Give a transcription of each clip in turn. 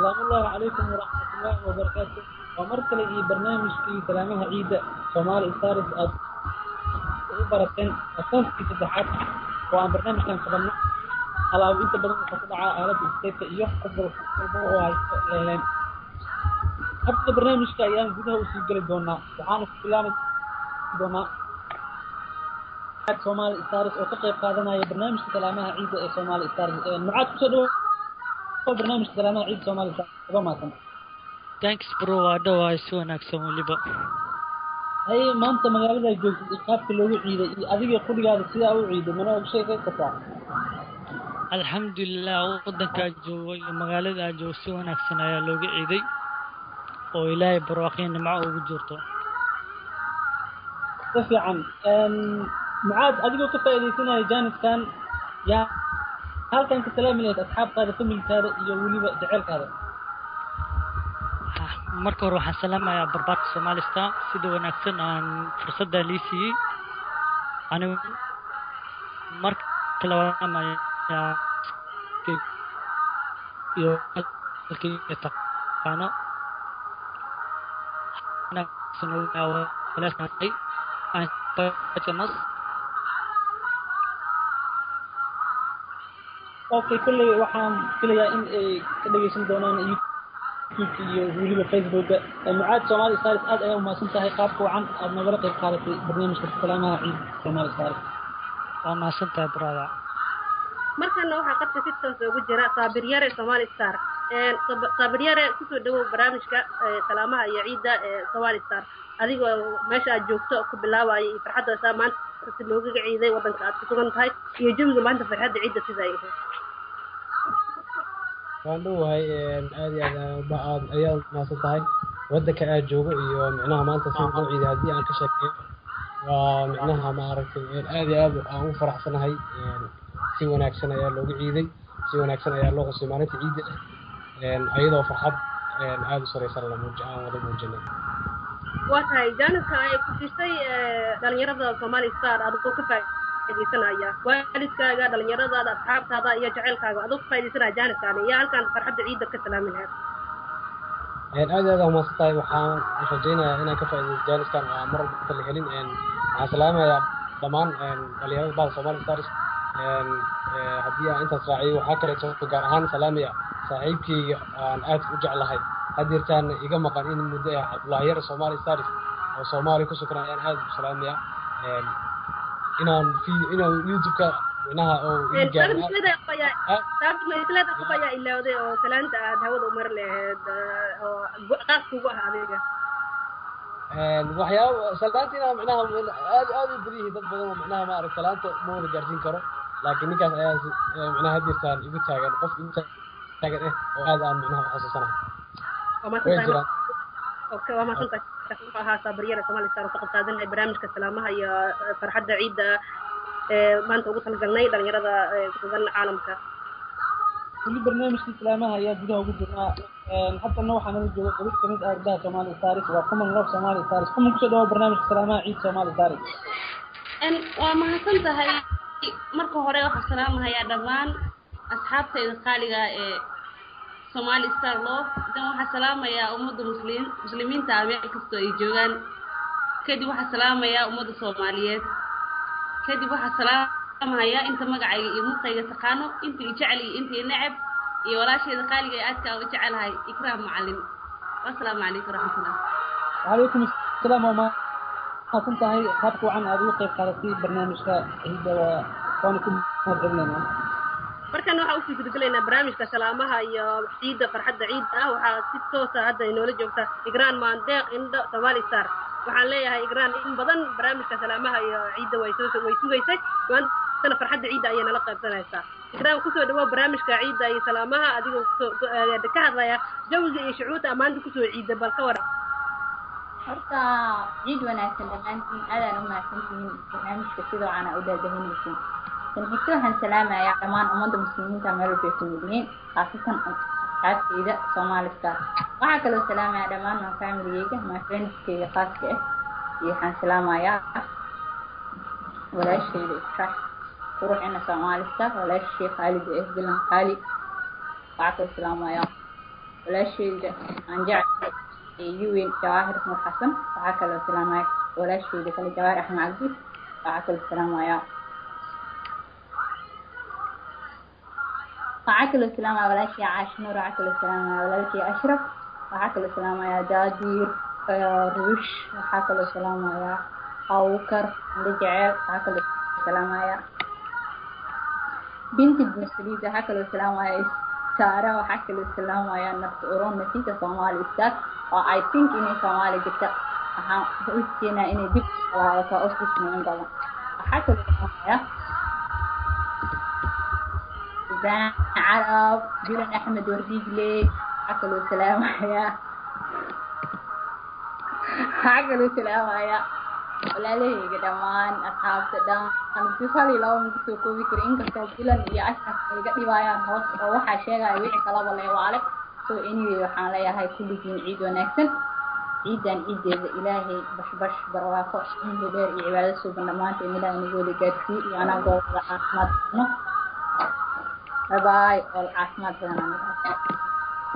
Asalaamu calaykum waraxmatullaahi wabarakaatu. Waa mar kale iyo barnaamijkii salaamaha ciidda Soomaali Stars aad ugu barateen. Waa sanadkii saddexaad oo aan barnaamijkan qabanno. Alaab inta badan wuxuu ku dhacaa aaladda state iyo qof walba oo haysto leeleen. Habka barnaamijka ayaan gudaha usii geli doonaa, waxaana ku bilaabi doonaa Somali Stars oo ka qayb qaadanaya barnaamijka salaamaha ciidda ee Somali Stars. Mucaad, kusoo dhawow barnaamijka salaamaha ciidda Somali Stars. Uga mahadsan. Thanks bro, waa dhawahay si wanaagsan weliba. Haye, maanta magaalada joogtid iyo qaabka loogu ciiday iyo adiga qudhigaada sidaa u ciiday, mana og sheekay kartaa? Alxamdulilah, wadankaa joogo iyo magaalada aa joogo si wanaagsan ayaa looga ciiday oo Ilaahay barwaaqo iyo nimco ugu jirto. Si fiican. Mucaad, adigoo ka faa'iidaysanaya jaaniskan, yaa halkan ka salaami lahayd asxaabtaada, familkaada iyo weliba jaceylkaada? Marka hore waxaan salaamayaa barbaarka Somali Star sida wanaagsan aan fursadda lii siiyey. Anigu marka labaad salaamayaa iyo taqaano Okay, kolley waxaan filayaa in ay ka dhegeysan doonaan YouTube iyo weliba Facebooka. Mucaad, Somali Stars, aad ayaa umahadsan tahay qaabka wacan aad nogala qayb qaadatay barnaamijka salaamaha ciid Somali Stars. Waa mahadsan tahay, brother. Markana waxaa qadka si toos ugu jira Saabir Yare, Somali Star. Saabir Yare, kusoo dhawow barnaamijka salaamaha iyo ciidda ee Somali Star, adigoo meesha aad joogto ku bilaabaya iyo farxadda saa maanta si loogaga ciiday waddanka aad ku sugan tahay iyo jawiga maanta farxadda ciidda sida ay ahayd. Waan dhowahay, aad iyo aad ayaa mahadsan tahay. Waddanka aad joogo iyo micnaha maanta sida loo ciiday haddii aan ka sheekeeyo, waa micnaha maaragtay aad iyo aad aan ugu faraxsanahay. Si wanaagsan ayaa looga ciiday, si wanaagsan ayaa loo xusay maalinta ciidda, ayadoo farxad aada u sareysan la muuj aan wada muujinay. Waa tahay, jaaniska ay ku siisay dhalinyarada Somali Star, adigoo ka faa'iidaysanaya, waalidkaaga, dhalinyaradaada, asxaabtaada iyo jaceylkaaga, adoo ka faa'iidaysanaya jaaniskaani, iyo halkaan farxadda ciidda ka salaami lahayd? Aad iyo aad aa umahadsan tahay. Waxaan rajaynayaa inaan ka faa'iidaysto jaaniskan oo aan mar walba inta la helin. Waxaan salaamayaa dhammaan dhalinyarada bahda Somali Stars. Haddii aan intaas raaciyo, waxaa kaleeto gaar ahaan salaamaya saaxiibkeyga aan aad u jeclahay, hadeertaana iga maqan in muddo ah, Cabdullaahi Yar, Somali Stars oo Soomaali ku sugan ayaan aad u salaamaya. Inaan inaan YouTube-ka micnaha oo iga gaarin. Saabir, qof ayaa ilowday oo salaanta aad hawada u mari lahayd oo qaas kugu ah adiga? Waxyaaba salaanta inaa micnaha aad aad u badan yihiin, dad badan oo micnaha maarag salaanta ma wada gaarsiin karo, laakiin ninkaas ayaa micnaha hadeertaan igu taagan, qof igu taagan oo aad aan micnaha u xasuusanahay. Way jiraan. Okay, waa mahadsantahay. Wuxuu ahaa Saabiryare, Somali Star, oo ka qayb qaadanaya barnaamijka salaamaha iyo farxadda ciidda ee maanta ugu talagalnay dhalinyarada ku sugan caalamka. Weli barnaamijkii salaamaha ayaa gudaha ugu jirnaa. Haddana waxaa nala jooga gabadh kamid ah gabdhaha Somali Stars, waa Kuman Love Somali Stars. Kuman, kusoo dhawo barnaamijka salaamaha ciid Somali Stars. Waa mahadsan tahay. Marka hore waxaan salaamahayaa dhammaan asxaabtayda qaaliga ee Somali Star Love. Dan waxaan salaamayaa ummadda muslimiinta ah meel kastoo ay joogaan. Kadib waxaan salaamayaa ummadda Soomaaliyeed. Kadib waxaan salaamahayaa inta magacayga iyo muuqayga taqaano, inta i jecel iyo inta i neceb, iyo walaashayda qaaliga ee aadka aan u jecelahay, Ikraam Macalin. Wasalaamu calaykum waraxmatullah. Wacalaykum asalaam. Waa mahadsan tahay qaabka wacan aad uga qayb qaadatay barnaamijka ciidda, waa waana ku mahadcelinaynaa. Markan waxaa usii gudagelaynaa barnaamijka salaamaha iyo ciidda, farxadda ciidda ah. Waxaa si toosa hadda inoola joogta Igraan Maandeeq Indho, Somali Star. Waxaan leeyahay, Igraan, in badan barnaamijka salaamaha iyo ciidda way soo way sugaysay, maantana farxadda ciidda ayay nala qaybsanaysaa. Igraan, kusoo dhawow barnaamijka ciidda iyo salaamaha, adigoo kusoo ka hadlaya jawiga iyo shucuurta maanta kusoo ciidda, bal ka waran? Horta ciid wanaagsan dhammaantiin, aadaan u mahadsantihiin barnaamijka sida wacan aa u daadahinaysiin. Tan xigta, waxaan salaamayaa dhammaan ummadda muslimiinta meel walba ay ku nool yihiin, khaasatan asxaabteyda Somali Star. Waxaa kaloo salaamayaa dhammaan my familygeyga, my friendskeyga khaaska ah, iyo waxaan salaamayaa walaasheyda Ifraax Quruxina, Somali Star, walaashey khaalida ah, Bilan Qaali. Waxaa kaloo salaamayaa Walaashayda aan jeclahay ee igu weyn, Jawaahir Nuur Xasan. Waxaa kaloo salaamaya walaashayda kale, Jawaahir Axmed Cabdi. Waxaa kaloo salaamaya walaashii Caash Nuur. Waxaa kaloo salaamaya walaalkii Ashraf. Waxaa kaloo salaamaya Daadir Ruush. Waxaa kaloo salaamaya Abubakar Indho Jeceel. Waxaa kaloo salaamaya Binti Masaliid. Waxaa kaloo salaamaya Saara. Waxaa kaloo salaamaya Nafta Uron Nafisa Somali Star, oo I think inay Soomaali jirta. Waxaan u keenaa inay dib u laabato office in badan. Waxaa kaloo salaamaya Zaan Carab Julan Axmed Wardiigle. Waxaa kaloo salaamaya walaalahayga dhammaan, asxaabta dhan. Si hal iyo laba ma kusoo koobi karo, inkastoo Bilan iyo Ashraf ay iga dhibayaan hoos oo waxaa sheegaya wixii kalaba leewaale. So anyway, waxaan leeyahay kulligiin ciid wanaagsan. Ciidan ciideeda Ilaahay bashbash, barwaaqo, cimri dheer iyo cibaado suuban dhammaanteen Ilaahay nagu wada gaarsiiyo, iyo anagoo wada caafimaad qabno. Bye bye all, caafimaad badan aniga.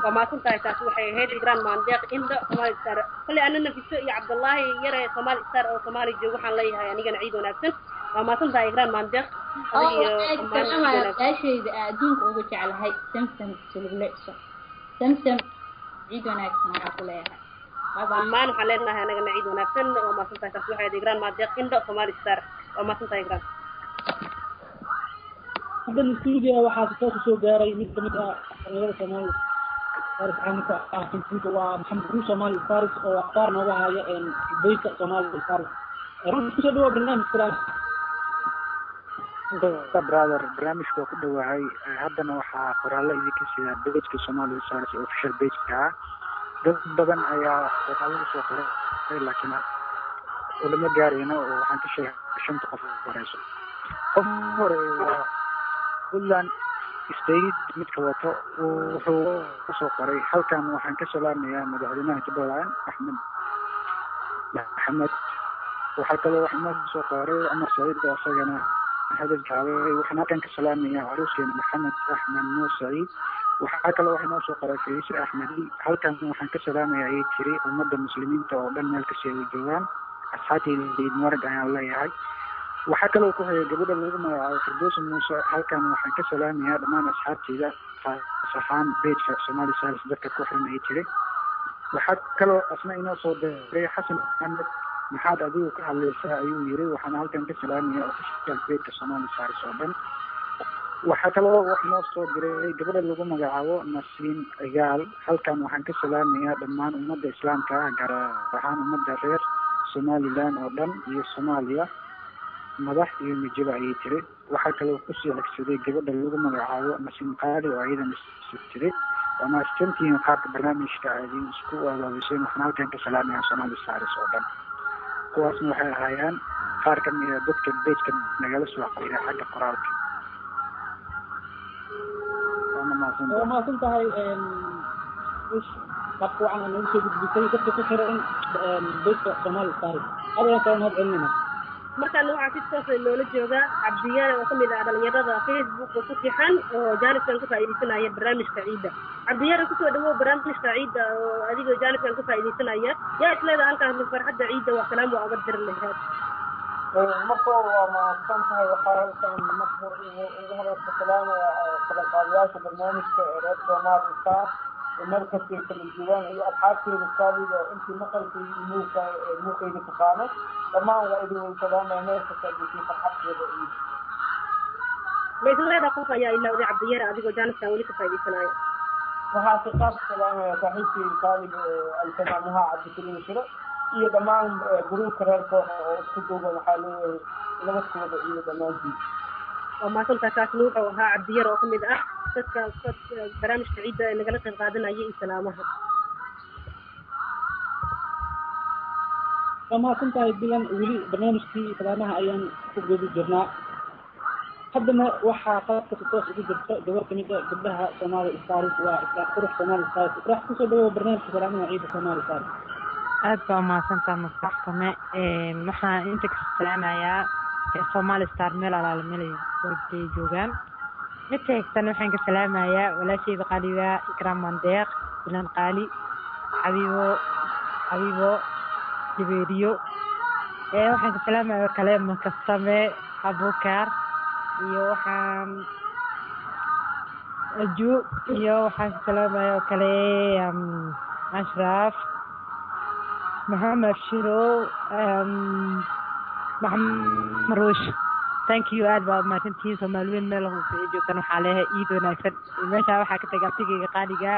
Waa mahadsan tahay. Taasi waxay ahayd Igraan Maandeeq Indho, Somali Star. Kolley ana Nafiso iyo Cabdullaahi Yare, Somali Star oo Soomaali joogo, waxaan leeyahay anigana ciid wanaagsan. Waa mahadsan tahay, Igraan Maandeeq. Oo adiga iyo waxaan dhammaan ciid salaamaya wanaagsan. Walaashayda aan adduunka ugu jeclahay, Samsam Sulugle. Samsam, ciid wanaagsan waxaa ku leeyahay. Bye bye. Dhammaan waxaan leenahay anagana ciid wanaagsan. Waa mahadsan tahay. Taasi waxay ahayd Igraan Maandeeq Indho, Somali Star. Waa mahadsan tahay, Igraan. Haddan stuudiga waxaa si toos usoo gaaray mid kamid ah dhalinyarada Soomaali Stars caanka ah Facebook, waa Maxamed Ruus, Somali Stars, oo akhbaar nooga haya page-ka Somali Stars. Ruus, kusoo dhawow barnaamijka. Brother, barnaamijka waa ku dhowahay. Haddana waxaa qoraallo idinka sidaa page-ka Somali Stars ee official page-ka ah. Dad badan ayaa qoraallo usoo qoray, laakiin ulama gaarayno oo waxaan ka sheegay shanta qof horeyso. Qof hore waa Puntland State midka wato. Wuxuu usoo qoray: "Halkan waxaan ka salaamayaa madaxweynaha Jubbaland, Axmed Maxamed." Waxaa kaloo wax inoo soo qoray Cumar Saciid oo isagana hadal jaabay: "Waxaan halkan ka salaamayaa caruuskeena Maxamed Axmed Nuur Saciid." Waxaa kaloo wax inoo soo qoray Faiise Axmedi: "Halkan waxaan ka salaamayaa," ayay tiri, "ummadda muslimiinta oo dhan meel kasta ay joogaan. Asxaabteyda ciid mubaarag ayaan leeyahay." Waxaa kaloo ku xigay gabadha lagu magacaabo Firdowsi Muuse: "Halkan waxaan ka salaamayaa dhammaan asxaabteyda, khaas ahaan page-ka Somali Stars dadka ku xiran," ayay tiri. Waxaa kaloo asna inoo soo diray Xasan Axmed: "Maxaad adigu ka hadlaysaa?" ayuu yiri. "Waxaana halkan ka salaamayaa official page-ka Somali Stars oo dhan." Waxaa kaloo wax noo soo diray gabadha lagu magacaabo Nasiin Cigaal: "Halkan waxaan ka salaamayaa dhammaan ummadda islaamka ah, gaar ahaan ummadda reer Somaliland oo dhan iyo Soomaaliya, madax iyo mijiba," ayay tiri. Waxaa kaloo kusii xigsaday gabadha lagu magacaabo Nasiin Qaali oo iyadana tiri: "Waa mahadsantihiin qaabka barnaamijka aad idin isku abaabiseen. Waxaan halkan ka salaamayaa Somali Stars oo dhan." Kuwaasna waxay ahaayeen qaar ka mid a dadka page-ka nagala soo xiriira xagga qoraalka. Waana mahadsantahay. Waa mahadsan tahay Ruus, qaabka wacan oo noogu soo gudbisay dadka ku xiran page-ka Somali Stars. Aad ayaan kala mahad celinayna. Markaana waxaa si toosa noola jooga Cabdiyaane oo kamid ah dhalinyarada Facebooka ku tixan oo jaaniskan ka faa'iidaysanaya barnaamijka ciidda. Cabdiyaane, kusoo dhawow barnaamijka ciidda oo adigoo jaaniskan ka faa'iidaysanaya, yaa isleeda halkaas farxadda ciidda waa salaam waa oga diri lahayd? Marka hore waa mahadsan tahay. Waxaa halkan marka hore ugu horeysa salaamaya qabanqaabiyaasha barnaamijka ee reer Soomaali Star ee meel kastay kala joogaan, iyo asxaabteyda qaaliga oo intii maqalkayga iyo muuqayga taqaano. Dhammaan waa idin wada salaamaya meel kasta joogtay, farxadkeeda ciid. Ma isla leedaha qof ayaa ilowday, Cabdiyaare, adigoo jaaniskan weli ka faa'iidaysanaya? Waxaa si qaas salaamaya saaxiibkayga qaaliga ee alfanaanaha Cabdikariim Shiro iyo dhammaan gruubka reer kooxa oo isku duuban. Waxaa leeyahay nabadkooda iyo dhammaantiin. Waa mahadsantahay. Kaasna wuxuu ahaa Cabdiyar oo kamid ah dadka barnaamijka ciidda ee nagala qayb qaadanaya iyo salaamaha. Waa mahadsan tahay, Bilan. Weli barnaamijkii salaamaha ayaan ku guda jirnaa. Haddana waxaa qaadka si toos ugu jirta gabar kamid ah gabdhaha Somali Stars, waa Ifraax Qurux, Somali Stars. Ifraax, kusoo dhawow barnaamijka salaamaha ciidda Somali Stars. Aad baa umahadsantaha, Maskaxsame. Waxaan inta ka salaamayaa Somali Star meel alaala meel walbay joogaan. Midka xigtana waxaan ka salaamayaa walaashayda qaaliga, Ikraam Mandeeq. Bilan Qaali, Xabiibo, Xabiibo Jibeeriyo. Waxaan ka salaamayaa kale Makaftame Abuukar iyo waxaan Aju iyo waxaan ka salaamayaa kale Ashraf Maxamed Shiro, Maxamed Maruush. Thank you, aad baa umahadsantihiin. Soomaaliweyn meel walba ay joogtaan waxaa leeyahay ciid wanaagsan. Meeshaa waxaa ka tagay abtigeyga qaaliga,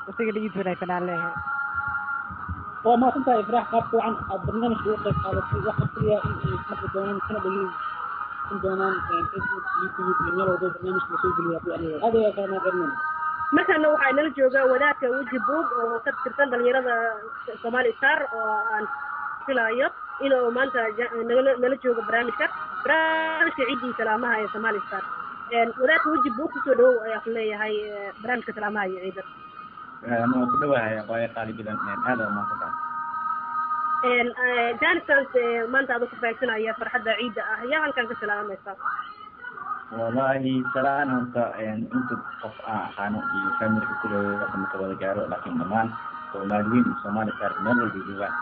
isagana ciid wanaagsan aan leeyahay. Waa mahadsantahay Ifraax, qaabka wacan aad barnaamijka uga qayb qaadatay. Waxaan filayaa in ay maqli doonaan kana dhegeysan doonaan Facebook, YouTube iyo meel walba barnaamijka lasoo geliyo haddii aniga aad ayaa kala mahadcelinayna. Markaana waxaa inala jooga wadaadka Weji Buug oo ka tirsan dhalinyarada Somali Star oo aan filayo inuu maanta nala joogo barnaamijka ciiddii salaamaha ee Somali Star. Wadaadka Weji Buug, kusoo dhawow ayaa ku leeyahay barnaamijka salaamaha iyo ciidda. Waa ku dhawahay, waayo qaali badan, aad aa umahadsantahay. Janiskaas maanta adoo ku faagsanaya farxadda ciidda ah, yaa halkan ka salaamaysa? Wallahi salaan horta inta qof aan aqaano iyo familka kule waxa maka wada gaaro, laakiin dhammaan Soomaaliyiin iyo Soomaali Star meel walba joogaan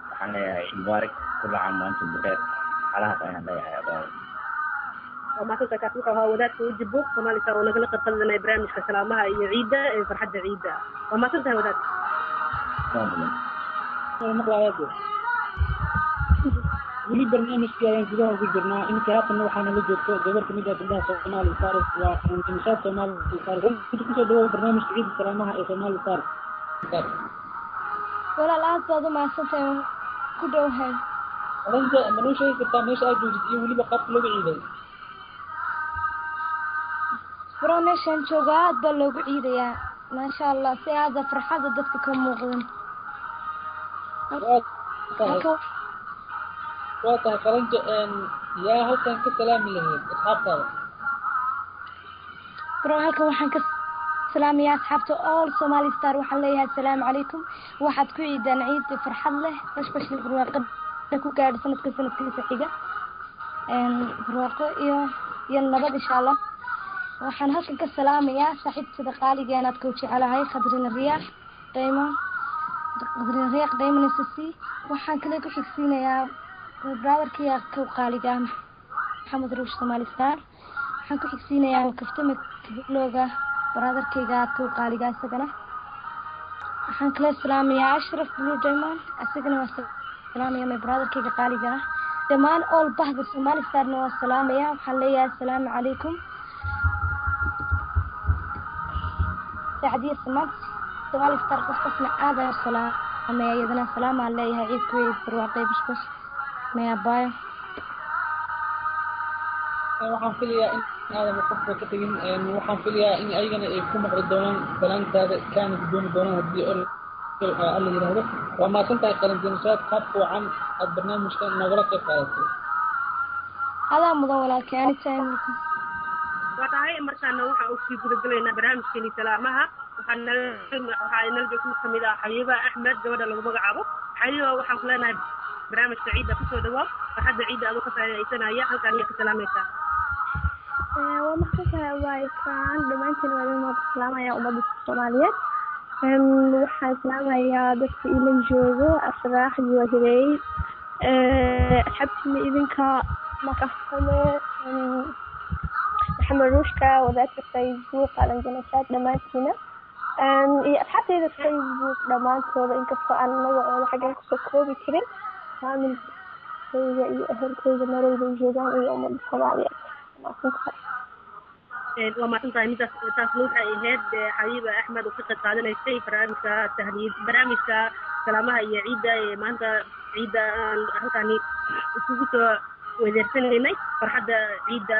waxaan leeyahay mubaarak, kulla caam wa antum bikheer. Xalahaas ayaan leeyahay, abaayo. Waa mahadsantahay. Kaas wuxuu ahaa wadaadka Weji Buug Somali Star oo nagala qayb qaadanaya barnaamijka salaamaha iyo ciidda ee farxadda ciidda. Waa mahadsantahay, wadaadka. Waa mudan. Maqlaaya dee weli barnaamijkii ayaan gudaha ugu jirnaa. Iminka haatanna waxaa nala joogto gabar kamid ah gabdhaha Somali Stars, waa Nishaad Somali Stars. Runtii kusoo dhawow barnaamijka ciidda salaamaha ee Somali Stars. Walaal, aad baad u mahadsantahay, waan ku dhowahay. Runta ma noo sheegi kartaa meesha aad joogtid iyo weliba qaabka looga ciiday? Bro, meeshaan joogo aad baa loogu ciidayaa, maasha Allah, si aada farxadda dadka ka muuqdan. Waa tahay. Halka Waa tahay Qalanjo, yaa halkan ka salaami lahayd asxaabtaada? Bro, halkan waxaan ka salaamayaa asxaabta all Somali Star. Waxaan leeyahay asalaamu calaykum, waxaad ku ciidaan ciid farxad leh, bashbash iyo barwaaqo ku gaadha sanadka sanadkiisa xiga, barwaaqo iyo nabad insha Allah. Waxaan halkan ka salaamayaa saaxiibtada qaaliga aan aadka u jecelahay, Khadrina Riyaaq Dayman, Khadrina Riyaaq Dayman SC. Waxaan kale ku xigsiinayaa brotherkii kow qaaliga ah, Maxamed Ruush Somali Star. Waxaan ku xigsiinayaa Kaftame Kabilooga, brotherkayga aadka u qaaliga isagana. Waxaan kale salaamayaa Ashraf Blue Diamond, isagana waa salaamaya, my brotherkayga qaaliga ah. Dhammaan all bahda Somali Starna waa salaamaya. Waxaan leeyahay asalaamu calaykum. Sacdiya Samad Somali Star, qof qofna aad ayaan u salaamaya, iyadana salaamaan leeyahay. Ciid ku ciid barwaaqay, bashbash maya, baayo. Waxaan filayaa in aadan qofba ka tegin. Waxaan filayaa in ayagana ay ku maqli doonaan salaantaada, kaana gudoomi doonaan haddii Alla yidhaahdo. Waa mahadsan tahay Qalindinishaad, qaabka wacan aad barnaamijka noogala qayb qaadatay. Adaa mudan walaalkay, anytime. Waa tahay, markaana waxa uu sii gudagalaynaa barnaamijkeeni salaamaha. Waxaa nala joogta mid kamid ah Xabiiba Axmed, gabadha lagu magacaabo Xabiiba. Waxaan ku leenahay barnaamijka ciidda kusoo dhawaaw, farxadda ciidda adoo ka faa'iidaysanaya, halkaan ayaa ka salaamaysaa? Waa mahadsantahay waakaan. Dhammaantiin waa idin wada salaamaya ummadda Soomaaliyeed. Waxaan salaamayaa dadka ila joogo, Asraax iyo Hireey, asxaabtiina idinka, Makaftame, Maxamed Ruushka, wadaadka Facebook, Qalanjanasaad, dhammaantiina iyo asxaabteyda Facebook dhammaantooda, inkastoo aan magacooda xaggan kusoo koobi karin, faamilkayga iyo ehelkayga meel walba ay joogaan iyo ummadda Soomaaliyeed. Mahadsantahay. Waa mahadsan tahay. Midaas taasna waxay ahayd Xabiiba Axmed oo ka qayb qaadanaysay barnaamijka tahliid, barnaamijka salaamaha iyo ciidda ee maanta ciidda aan halkaani isugu soo wedeersanaynay farxadda ciidda.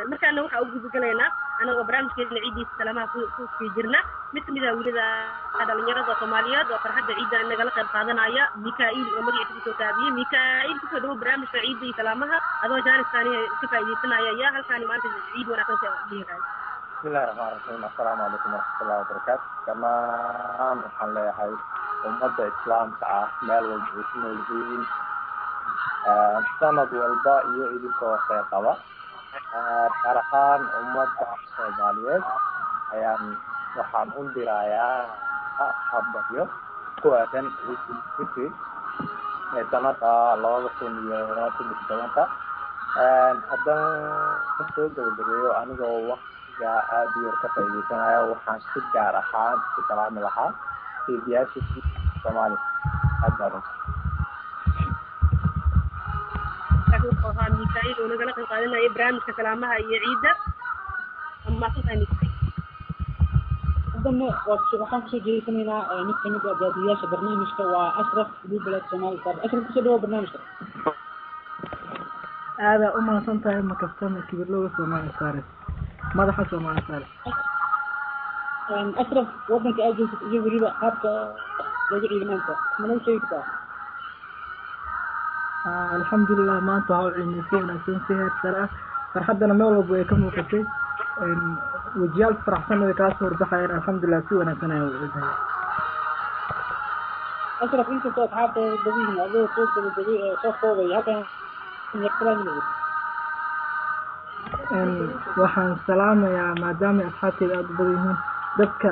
Markaana waxaa u gudagalaynaa anagoo barnaamijkeena ciiddiisa salaamaha ku sii jirna mid kamid ah wiilada dhalinyarada Soomaaliyeed oo farxadda ciidda nagala qayb qaadanaya, Mikail oo magaciisa kusoo taabiyey. Mikail, kusoo dhawo barnaamijka ciidda iyo salaamaha, adoo jaaniskaani ka faa'iidaysanaya, yaa halkaani maanta ciid wanaagsan ka dhihi lahay? Bismillahi raxmaan raxiim, assalaamu calaykum waraxmatullahi wabarakaatu. Dhammaan waxaan leeyahay ummadda islaamka ah meel walba ay ku nool yihiin, sanad walba iyo idinkoo kheyr qaba, gaar ahaan ummadda Soomaaliyeed ayaan Waxaan u dirayaa hambalyo ku aadan Ciidul Fitri ee sanada 2013. Haddaan soo gabagabeeyo, anigoo waqtiga aada u yar ka faa'iideysanaya, waxaan si gaar ahaan ku salaami lahaa fiidiyaasha Soomaali. Aad baan u Kaasi wuxuu ahaa Mikaa'iil oo nagala qayb qaadanayay barnaamijka salaamaha iyo ciidda. Waa mahadsantahay, Mikaa'iil. Haddana waxaan kusoo jeedsanaynaa mid kamid ah daadiyaasha barnaamijka, waa Ashraf Blue Somali Star. Ashraf, kusoo dhawow barnaamijka. Aadaa u mahadsan tahay, makaftama kibirlowga Somali Stars, madaxa Somali Stars. Ashraf, wadanka aad joogtid iyo weliba qaabka loogu ciido maanta ma noo sheegi kartaa? Alxamdulilah, maanta waxaa u ciidnay si wanaagsan, si heer sare ah. Farxaddana meel walba way ka muuqatay, wejiyaal faraxsan way kaa soo horbaxayeen. Alxamdulilah, si wanaagsan ayaa u ciidnay. Ashraf, inkastoo asxaabta badan yihiin, adigoo soo gabagabay ee soo koobay, halkan yaad salaami lahayd? Waxaan salaamayaa, maadaama asxaabteyda aada u badan yihiin, dadka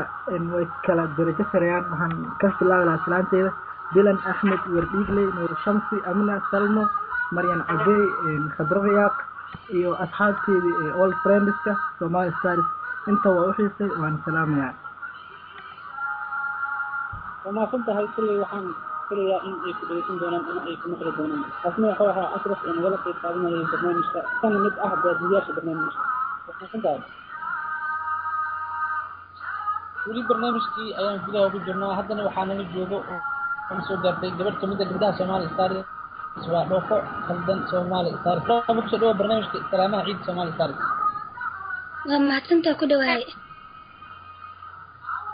way kala darajo sareeyaan. Waxaan ka bilaabi lahaa salaanteyda Dilan Axmed Wardhiigley, Nuur Shamsi, Amna Salmo, Maryan Cabey, Khadro Riyaaq iyo asxaabteydii ee all friendska Somali Stars. Inta waa u xiisay, waan salaamayaa. Waa mahadsan tahay. Kulley waxaan filayaa in ay ku dhegeysan doonaan ama ay ku maqli doonaan. Kaasna wuxuu ahaa Ashraf oo nagala qayb qaadanayay barnaamijka, kana mid ah daadiyaasha barnaamijka. Waa mahadsan tahay. Weli barnaamijkii ayaan gudaha ugu jirnaa. Haddana waxaa nala joogo oo soo gaartay gabadh kamid ah gabdhaha Somali Stars, waa Dhoofo Khaldan Somali Stars. Dhoofo, kusoo dhawow barnaamijka salaamaha ciida Somali Stars. Waa mahadsantaa, ku dhawahay.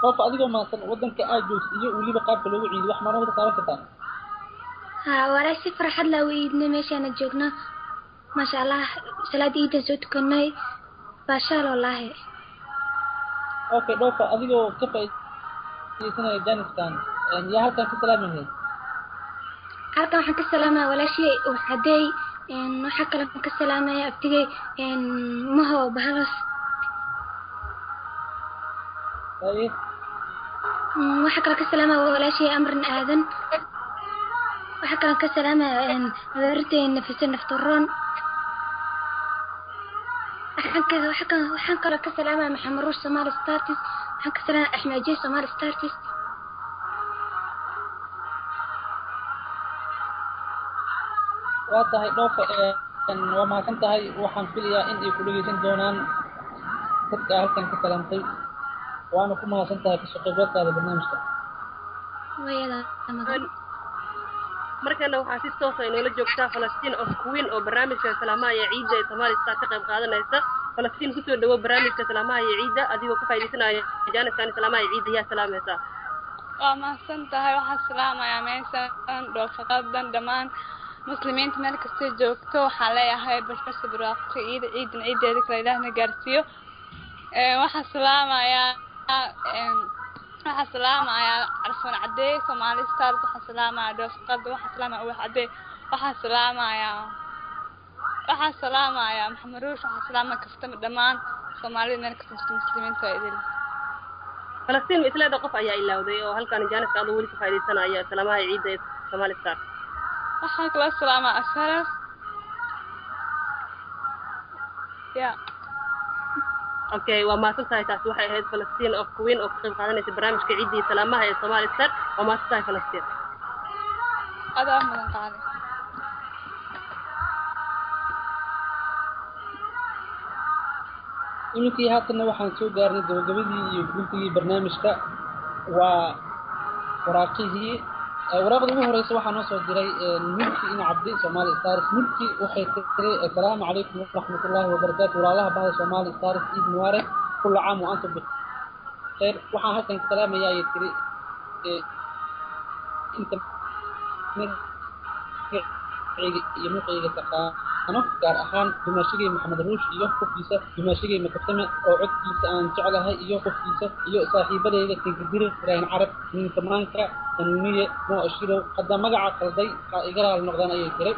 Dhoofo, adigoo mahadsan, wadanka aad joogto iyo weliba qaabka loogu ciido wax ma nooga taaban kartaa? Haa walaa, si farxad laa u iidnay meeshaana joogno. Maasha Allah, salaada iidan soo tukanay, baashaal wallaahi. Okay Dhoofo, adigoo ka faa'iideysanaya jaaniskan, yaa halkan ka salaami lahayd? Halkan waxaan ka salaamaya walaashey Uxadey. Waxaa kaloo ka salaamaya abtigey Maho Bahalos. Haye. Waxaa kaloo ka salaamaya walaashey Amrin Aadan. Waxaa kaloo ka salaamaya habaartey Nafise Naftaroon. Waxaan kaloo ka salaamaya Maxamed Ruush Somali Stars. Waxaan ka salaamaya Axmed Jey Somali Stars. Waa tahay Dhoofa, waa mahadsan tahay. Waxaan filayaa in ay ku dhegeysan doonaan dadka halkan ka salaamtay, waana ku mahadsan tahay kasoo qaybgalkaada barnaamijka. Wayada mudan. Markana waxaa si toos ah inoola joogtaa Falastiin of Queen oo barnaamijka salaamaha iyo ciidda ee Somali Star ka qayb qaadanaysa. Falastiin, kusoo dhawow barnaamijka salaamaha iyo ciidda, adigoo ka faa'iidaysanaya jaaniskan salaamaha iyo ciidda, yaa salaamaysaa? Waa mahadsan tahay. Waxaan salaamayaa meeshan Dhoofa Qaldan, dhammaan muslimiinta meel kastay joogto. Waxaan leeyahay bashbasha, barwaaqo, ciida ciidan ciideeda kale Ilaahna gaarsiiyo. Waxaan salaamayaa Carfoon Cadey Somali Stars. Waxaan salaamayaa Dhoofa Qaldan. Waxaan salaamayaa Ubax Cadey. Waxaan salaamayaa Maxamed Ruush. Waxaan salaamaya Kaftama, dhammaan Soomaalida meel kasta jirta, muslimiinta waa idil. Falastiin, ma isleeda qof ayaa ilowday oo halkan jaaniska adoo weli ka faa'iidaysanaya salaamaha ciidda ee Somali Star? Waxaan kula salaamaa Asharaf ya. Okay, waa mahadsan tahay. Taasi waxay ahayd Falastiin of Queen oo ka qayb qaadanaysa barnaamijka ciidda iyo salaamaha ee Somali Star. Waa mahadsan tahay, Falastiin. Adaa mudan, qaali. Iminkii haatanna waxaan soo gaarnay gabagabadii iyo guntigii barnaamijka, waa waraaqihii. Waraaqda ugu horeysa waxaa noo soo diray Mulki Ina Cabdi Somali Stars. Mulki waxay tiri: "Assalaamu calaykum waraxmatullaahi wabarakaatu, walaalaha bahda Somali Stars, ciid mubaarak, kulla caam wa antum bikheer. Waxaan halkan ka salaamayaa," ayay tiri, "inta magacayga iyo muuqayga taqaano, gaar ahaan dumaashigay Maxamed Ruush iyo qofkiisa, dumaashigay Makaftame oo codkiisa aan jeclahay iyo qofkiisa, iyo saaxiibadayda Kinkadir, Ibraahim Carab, Ninka Maanka, Hanuuniye Mo Ashirow. Hadda magaca qalday ha iga raali noqdaan," ayay tiri.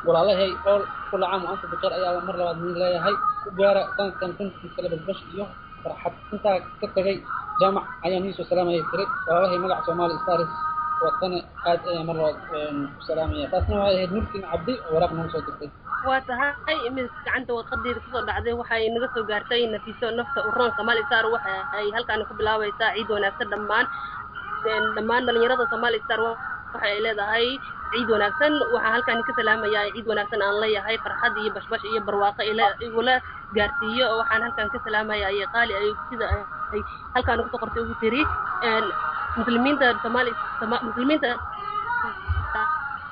"Walaalahay ool, kulla caam wa antum bikheer ayaa mar labaad idin leeyahay. Ku gaara sanadkan sanadkiisa kale basbash iyo farxad." Intaa ka tagay Jaamac ayaan iisoo salaamaya tiri walaalahay magaca Somali Stars watana aad ayaan mar labaad u salaamaya. Taasna waxay ahayd Mulkin Cabdi oo waraaq noogu soo dirtay. Waa tahay, mid gacanta warqadeeda kusoo dhacday waxay naga soo gaartay Nafiso nafta uroon Somali Star. Waxa ay halkaan ku bilaabaysaa ciid wanaagsan dhammaan dhalinyarada Somali Star. Waxa ay leedahay ciid wanaagsan. Waxaan halkaan ka salaamayaa ciid wanaagsan aan leeyahay, farxad iyo bashbash iyo barwaaqo ila igula gaarsiiyo. Waxaan halkaan ka salaamayaa ay qaali ay sida ay halkaan ugu soo qortay ugu tiri muslimiinta Somali, muslimiinta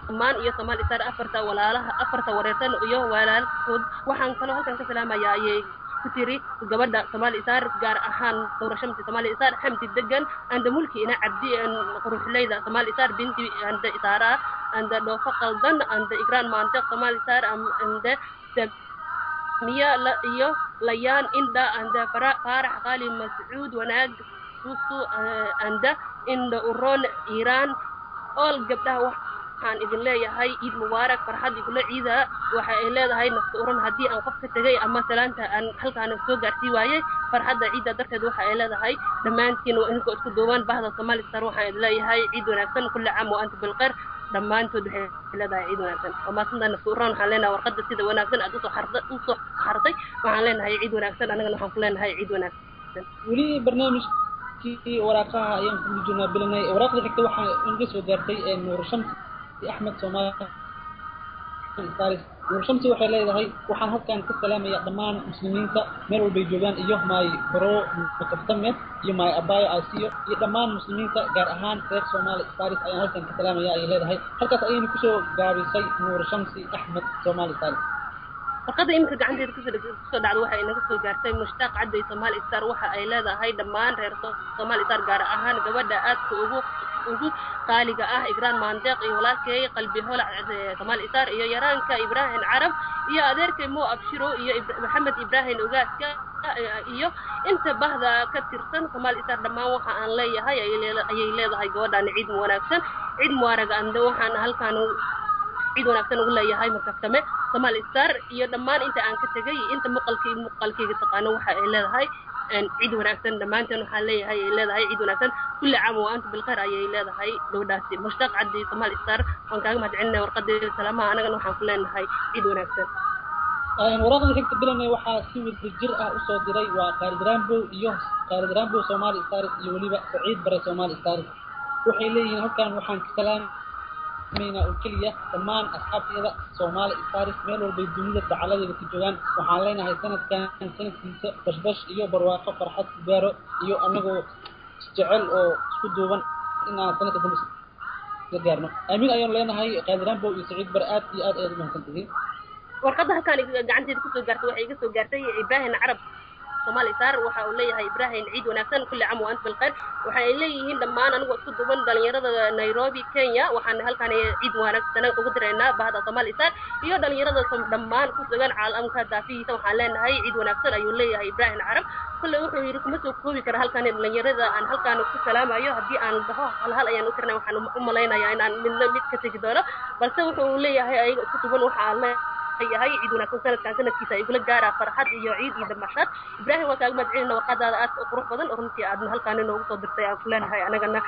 dhammaan iyo Somali Star, afarta walaalaha, afarta wareersan iyo walaalkood. Waxaan kaloo halkan ka salaamayaa ayay ku tiri gabadha Somali Star, gaar ahaan Dowra Shamsi Somali Star, Xamdi Degan anda Mulki ina Cabdi, Quruxleyda Somali Star, Binti anda Isaara anda Dhoofa Qaldan anda Igraan Maandeq Somali Star anda Miya iyo Layaan Indha anda Faarax Qaali Mascuud Wanaag Suusu anda Indha Uroon Iiraan all gabdhaha. Waxaan idin leeyahay ciid mubaarak, farxad igula ciida. Waxa ay leedahay nafta uran haddii aan qof ka tegay ama salaanta aan halkaan soo gaarsii waayey farxadda ciidda darteed. Waxa ay leedahay dhammaantiin waa idinkoo isku duuban bahda Somali Star, waxaan idin leeyahay ciid wanaagsan, kulli caam wa antum bilkhayr. Dhammaantood waxay leedahay ciid wanaagsan. Waa mahadsantahay nafta uran. Waxaan leenahay warqadda sida wanaagsan aad usoo xartay, waxaan leenahay ciid wanaagsan. Annagana waxaan ku leenahay ciid wanaagsan. Weli barnaamijkii waraaqaha ayaan ku jirnaa bilanay. Waraaqda xigta waxaa inaga soo gaartay Nuur Shamsi Axmed Soomaali Stars. Nuur Shamsi waxay leedahay waxaan halkan ka salaamayaa dhammaan muslimiinta meel walbay joogaan, iyo my bro Makaftame, iyo my abayo Asiyo, iyo dhammaan muslimiinta gaar ahaan reer Somali Stars ayaan halkan ka salaamaya ayay leedahay. Halkaas ayaynu kusoo gaabisay Nuur Shamsi Axmed Somali Stars. Warqadda iminka gacanteeda kusoo dhacda waxay inaga soo gaartay Mushtaaq Cadday Somali Star. Waxa ay leedahay dhammaan reer Somali Star, gaar ahaan gabadha aadka ugu qaaliga ah Igraan Maandeeq, iyo walaalkay Qalbi Holac Somali Star, iyo yaraanka Ibraahim Carab, iyo adeerkay Mo Abshiro, iyo Maxamed Ibraahim Ogaaska, iyo inta bahda ka tirsan Somali Star dhammaan. Waxa aan leeyahay ayay leedahay gabadhan ciid wanaagsan, ciid mubaarag ande. Waxaan halkaan ciid wanaagsan ugu leeyahay Makaftame Somali Star iyo dhammaan inta aan ka tegay, inta muuqalkayga taqaano. Waxa ay leedahay ciid wanaagsan dhammaanteen. Waxaan leeyahay ay leedahay ciid wanaagsan, kulli caam wa antum bilkhayr ayay leedahay gabadhaasi Mushtaaq Cabdi Somali Star. Waan kaaga mahadcelinaya warqadeeda salaamaha. Anagana waxaan ku leenahay ciid wanaagsan. Waraaqda xigta bilanay waxaa si wada jir ah usoo diray waa Khaalid Rambow iyo Khaalid Rambow Somali Stars iyo weliba Saciid Bare Somali Stars. Waxay leeyihiin halkan waxaan ka salaamaynaa oo keliya dhammaan asxaabteeda Somali Stars meel walbay dunida dacaladeeda ka joogaan. Waxaan leenahay sanadkan sanadkiisa bashbash iyo barwaaqo farxad ku gaaro, iyo anagoo isjecel oo isku duuban inaan sanadka dambe isla gaarno. Aamiin ayaanu leenahay. Khaalid Rambow iyo Saciid Bare, aad iyo aad ayaad u mahadsan tihiin. Warqadda halkaan gacanteeda kusoo gaartay waxay iga soo gaartay Ibraahim Carab Somali Star. Waxa uu leeyahay Ibraahim ciid wanaagsan, kulli caam wa antum bilkhayr. Waxa ay leeyihiin dhammaan anigoo isku duuban dhalinyarada Nairobi Kenya, waxaan halkaan ciid wanaagsan ugu diraynaa bahda Somali Star iyo dhalinyarada dhammaan ku sugan caalamka daafihiisa. Waxaan leenahay ciid wanaagsan ayuu leeyahay Ibraahim Carab. Kulle wuxuu yidhi kuma soo koobi kara halkaan dhalinyarada aan halkaan ku salaamayo. Haddii aan dhaho hal hal ayaan u tirnay, waxaan u malaynayaa inaan midna mid ka tegi doono, balse wuxuu leeyahay ayaga isku duuban waxaan leeyahay ciid wanaagsan, sanadkan sanadkiisa ay igula gaaraa farxad iyo ciid iyo damashaad. Ibraahim, waa kaaga mahadcelinaa warqadaada aadka u qurux badan oo runtii aadna halkaan inoogu soo dirtay. Aan ku leenahay anagana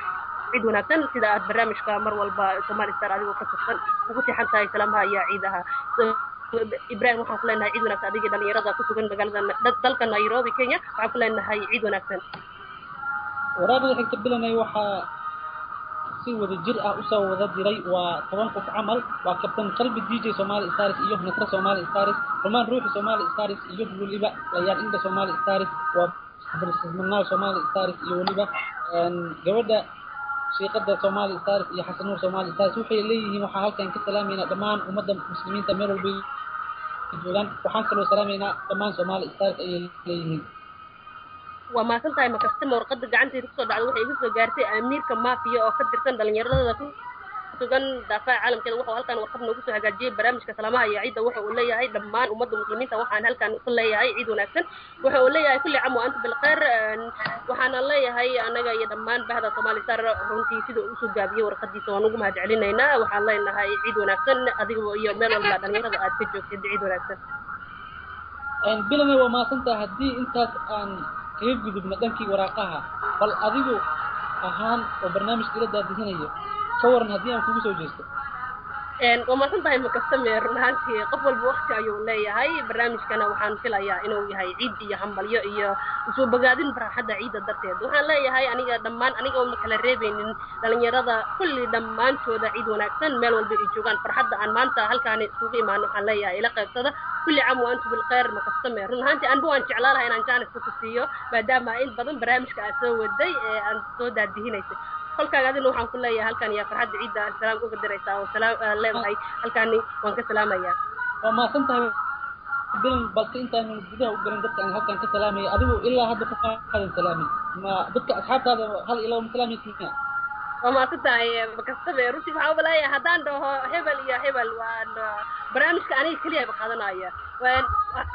ciid wanaagsan, sida aad barnaamijka mar walba Somali Star adigoo ka tirsan ugu tixan tahay salaamaha iyo ciidaha. Ibraahim, waxaan ku leenahay ciid wanaagsan adigii dhalinyarada ku sugan magaalada dalka Nairobi Kenya. Waxaan ku leenahay ciid wanaagsan. Waraaqda xigta bilanay waxaa si wada jir ah usoo wada diray waa 10 qof camal. Waa Kabtan Qalbi DJ Somali Stars iyo Nasra Somali Stars, Rumaan Ruuxi Somali Stars, iyo weliba Layaan Inda Somali Stars, waa Manaal Somali Stars, iyo weliba gabadha Shiiqada Somali Stars iyo Xasan Nuur Somali Stars. Waxay leeyihiin waxaan halkan ka salaamaynaa dhammaan ummadda muslimiinta meel walba joogaan. Waxaan kaloo salaamaynaa dhammaan Somali Stars ayay leeyihiin. Waa mahadsan tahay Makaftama. Warqadda gacanteeda kusoo dhacda waxay iga soo gaartay Amiirka Maafiya oo ka tirsan dhalinyarada ku sugan daafaha caalamkeeda. Wuxuu halkan warqad noogu soo hagaajiyey barnaamijka salaamaha iyo ciidda. Waxa uu leeyahay dhammaan ummadda muslimiinta waxaan halkan ku leeyahay ciid wanaagsan. Waxa uu leeyahay kulli caam wa antum bilkhayr. Waxaana leeyahay anaga iyo dhammaan bahda Somali Star runtii sida uu usoo gaabiyey warqadiisa waan ugu mahad celinaynaa. Waxaan leenahay ciid wanaagsan adiga iyo meel walba dhalinyarada aad ka joogtid, ciid wanaagsan. Bilana waa mahadsantahay. Haddii intaas aan kaga gudubno dhankii waraaqaha, bal adigu ahaan oo barnaamijka ila daadihinayo ka waran haddii aan kugu soo jeesto. Waa mahadsan tahay Makaftame. Run ahaantii qof walba waqti ayuu leeyahay. Barnaamijkana waxaan filayaa inuu yahay ciid iyo hambalyo iyo isuu bogaadin farxadda ciidda darteed. Waxaan leeyahay aniga dhammaan, aniga oo ma kala reebeynin dhalinyarada kulli, dhammaantooda ciid wanaagsan meel walba ay joogaan. Farxadda aan maanta halkaani isugu imaano waxaan leeyahay ila qaybsada. Kulli caam wa antum bilkhayr. Makaftame, run ahaantii anba waan jeclaa lahaa inaan jaaniska ku siiyo, maadaama in badan barnaamijka aad soo waday ee aan soo daadihinaysay kolkaaga. Adina waxaan ku leeyahay halkan yaa farxadda ciidda aan salaam uga diraysaa oo salaam aan leedahay, halkaani waan ka salaamayaa. Waa mahadsan tahay Bilan, balse intaanan gudaha u gelin dadka aan halkan ka salaamaya, adigu ilaa hadda ku qaadan salaamin ma dadka asxaabtaada hal iyo laba ma salaamaysid miya? Waa mahadsan tahay Makastabe. Runtii waxaa umaleeyahay haddaan dhaho hebel iyo hebel, waan barnaamijka aniga keliya ba qaadanaya.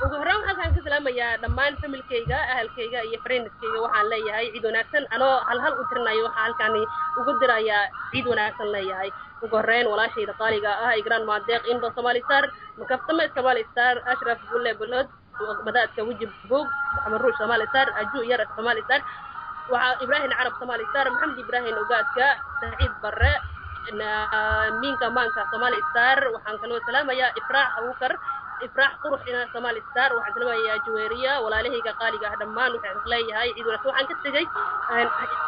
Ugu horreyn waxaan halkaan ka salaamayaa dhammaan familkayga, ahalkayga iyo friendskayga. Waxaan leeyahay ciid wanaagsan. Anoo hal hal u tirinayo waxaa halkaani ugu dirayaa ciid wanaagsan leeyahay. Ugu horreyn walaashayda qaaliga ah Igraan Maadeeq Indo Somali Star, Makaftame Somali Star, Ashraf Bulle Bulood, Madaadka Weji Bog, Maxamed Ruush Somali Star, Aju Yar Somali Star, waxaa Ibraahim Carab Somali Star, Maxamed Ibraahim Ogaadka, Saciid Barre, Miinka Maanka Somali Star. Waxaan kaloo salaamayaa Ifraax Abukar, Ifraax Quruxina Somali Star. Waxaan salaamayaa Jaweeriya, walaalahayga qaaliga ah dhammaan waxaan leeyahay ciid wanaagsan. Waxaan ka tegey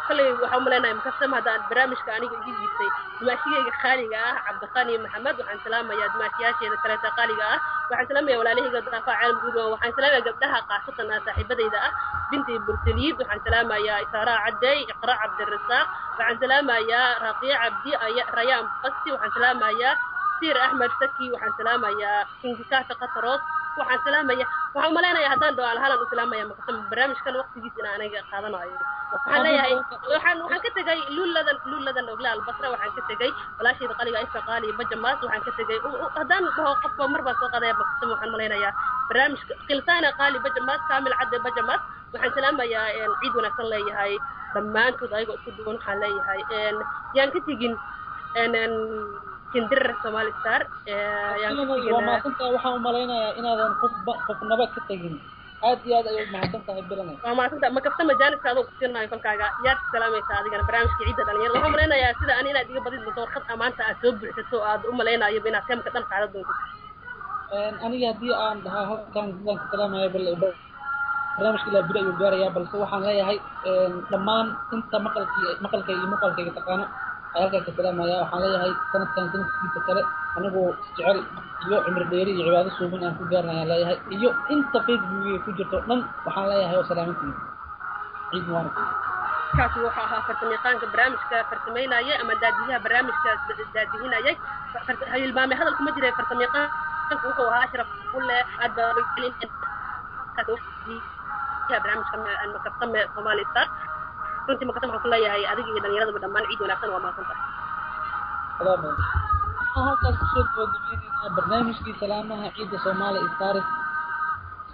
kolley waxaan umaleynahay Makaftama haddaan barnaamijka aniga iga jiibtay dumaashigayga qaaliga ah Cabdiqani Maxamed. Waxaan salaamayaa dumaashiyaasheeda kaleeta qaaliga ah. Waxaan salaamayaa walaalahayga daafaca caalam guud. Waxaan salaamayaa gabdhaha qaasatan ah saaxiibadayda ah Binti Burtaliid. Waxaan salaamayaa Isaaraa Cadey, Iqra Cabdirasaaq. Waxaan salaamayaa Raaqiya Cabdi, Rayaan Basti. Waxaan salaamayaa Sir Axmed Saki. Waxaan salaamayaa Kingikaata Qataroos. Waxaan salaamaya, waxaan umalaynayaa haddaan dhaho alhalan u salaamaya Makaftama, barnaamijkan waqtigiis in aniga qaadanayo. Waxaan leeyahay waxaan ka tegay Luuladan, Luuladan Ogla Albasra. Waxaan ka tegay walaashayda qaliga Ifka Qaali Bajamaas. Waxaan ka tegay, haddaan dhaho qofba mar baan soo qaadaya Makaftama, waxaan malaynayaa barnaamijka Khilsaana Qaali Bajamaas, Kaamil Cadde Bajamaas. Waxaan salaamayaa, ciid wanaagsan leeyahay dhammaantood ayagoo isku duwan. Waxaan leeyahay yaan ka tegin Kindirar Somali Star, yaan ka waa tegin. Mahadsan tahay. Waxaan umalaynayaa inaadan qofba qofnaba ka tegin. Aad iyo aad ayay umahadsan tahay Bilane. Waa mahadsantahay Makaftama. Jaaniska adoo ku siinayo kolkaaga, yaad salaamaysaa adigana barnaamijka ciidda dhalinyarada? Waxaan malaynayaa sida ani inaad iga badin doonto warqad amaanta aad soo buuxsato, aad u malaynayo inaad teemka dhan qaadan doonto. Aniga haddii aan dhahaa halkan sidaan ka salaamaya, bal barnaamijka ilaa beri ayuu gaarayaa. Balse waxaan leeyahay dhammaan inta maqalkii maqalkayga iyo muuqaalkayga taqaano ayaa halkan ka salaamaya. Waxaan leeyahay sanadkan sanadkiisa kale anigoo isjecel iyo cimri dheeri iyo cibaado suuban aan ku gaarna ayaan leeyahay, iyo inta Facebookiga ku jirto dhan waxaan leeyahay oo salaamantiin, ciid mubaarak. Kaasi wuxuu ahaa farsamayaqaanka barnaamijka farsamaynayay ama daadiyaha barnaamijka daadihinayay. Hilmaame hadalku ma jiray. Farsamayaqaanka wuxuu ahaa Ashraf Bulle. Aad baa barnaamijka Makaftame Somali Star. Runtii Makaftame waxaan ku leeyahay adiga iyo dhalinyaradaba dhammaan ciid wanaagsan. Waa mahadsan tahay. Waxaan halkaas kusoo gabagabeynaynaa barnaamijkii salaamaha ciidda Soomaali Stars.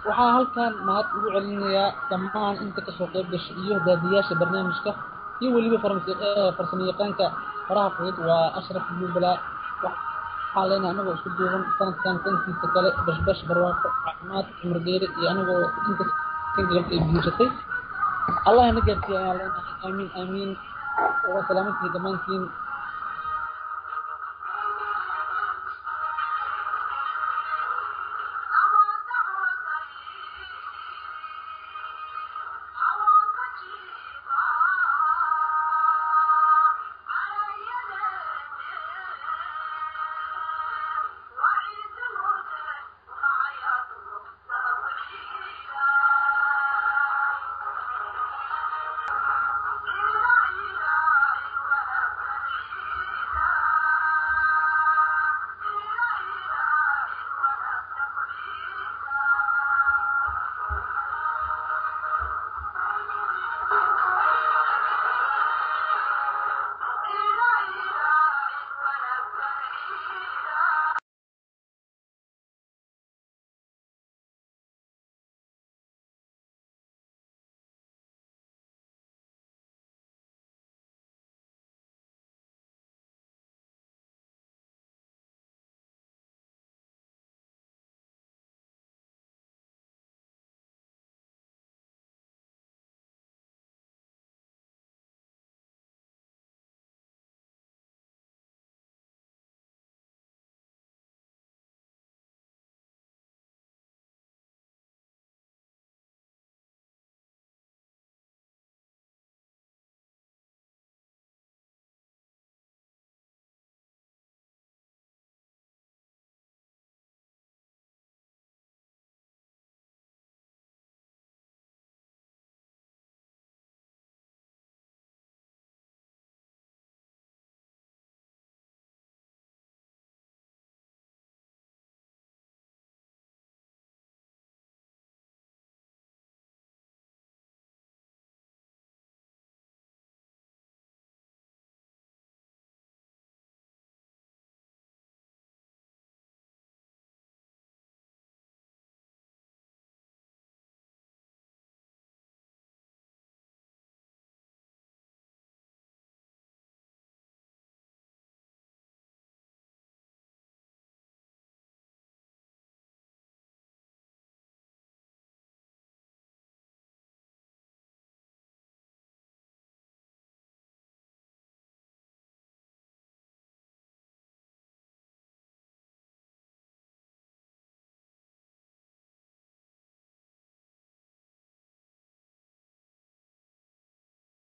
Waxaa halkan mahad ugu celinayaa dhammaan inta kasoo qayb gashay iyo daadiyaasha barnaamijka iyo weliba farsamayaqaanka faraha fudud waa Ashraf Jubala. Waxaan leenahay anagoo isku duuban sanadkan sanadkiisa kale bashbash, barwaaqo, caafimaad, cimri dheeri iyo anagoo inta singalka ay guursatay Allah na gaarsiiya ayaan leenahay. Aamiin, aamiin. Waa salaamantihiin dhammaantiin.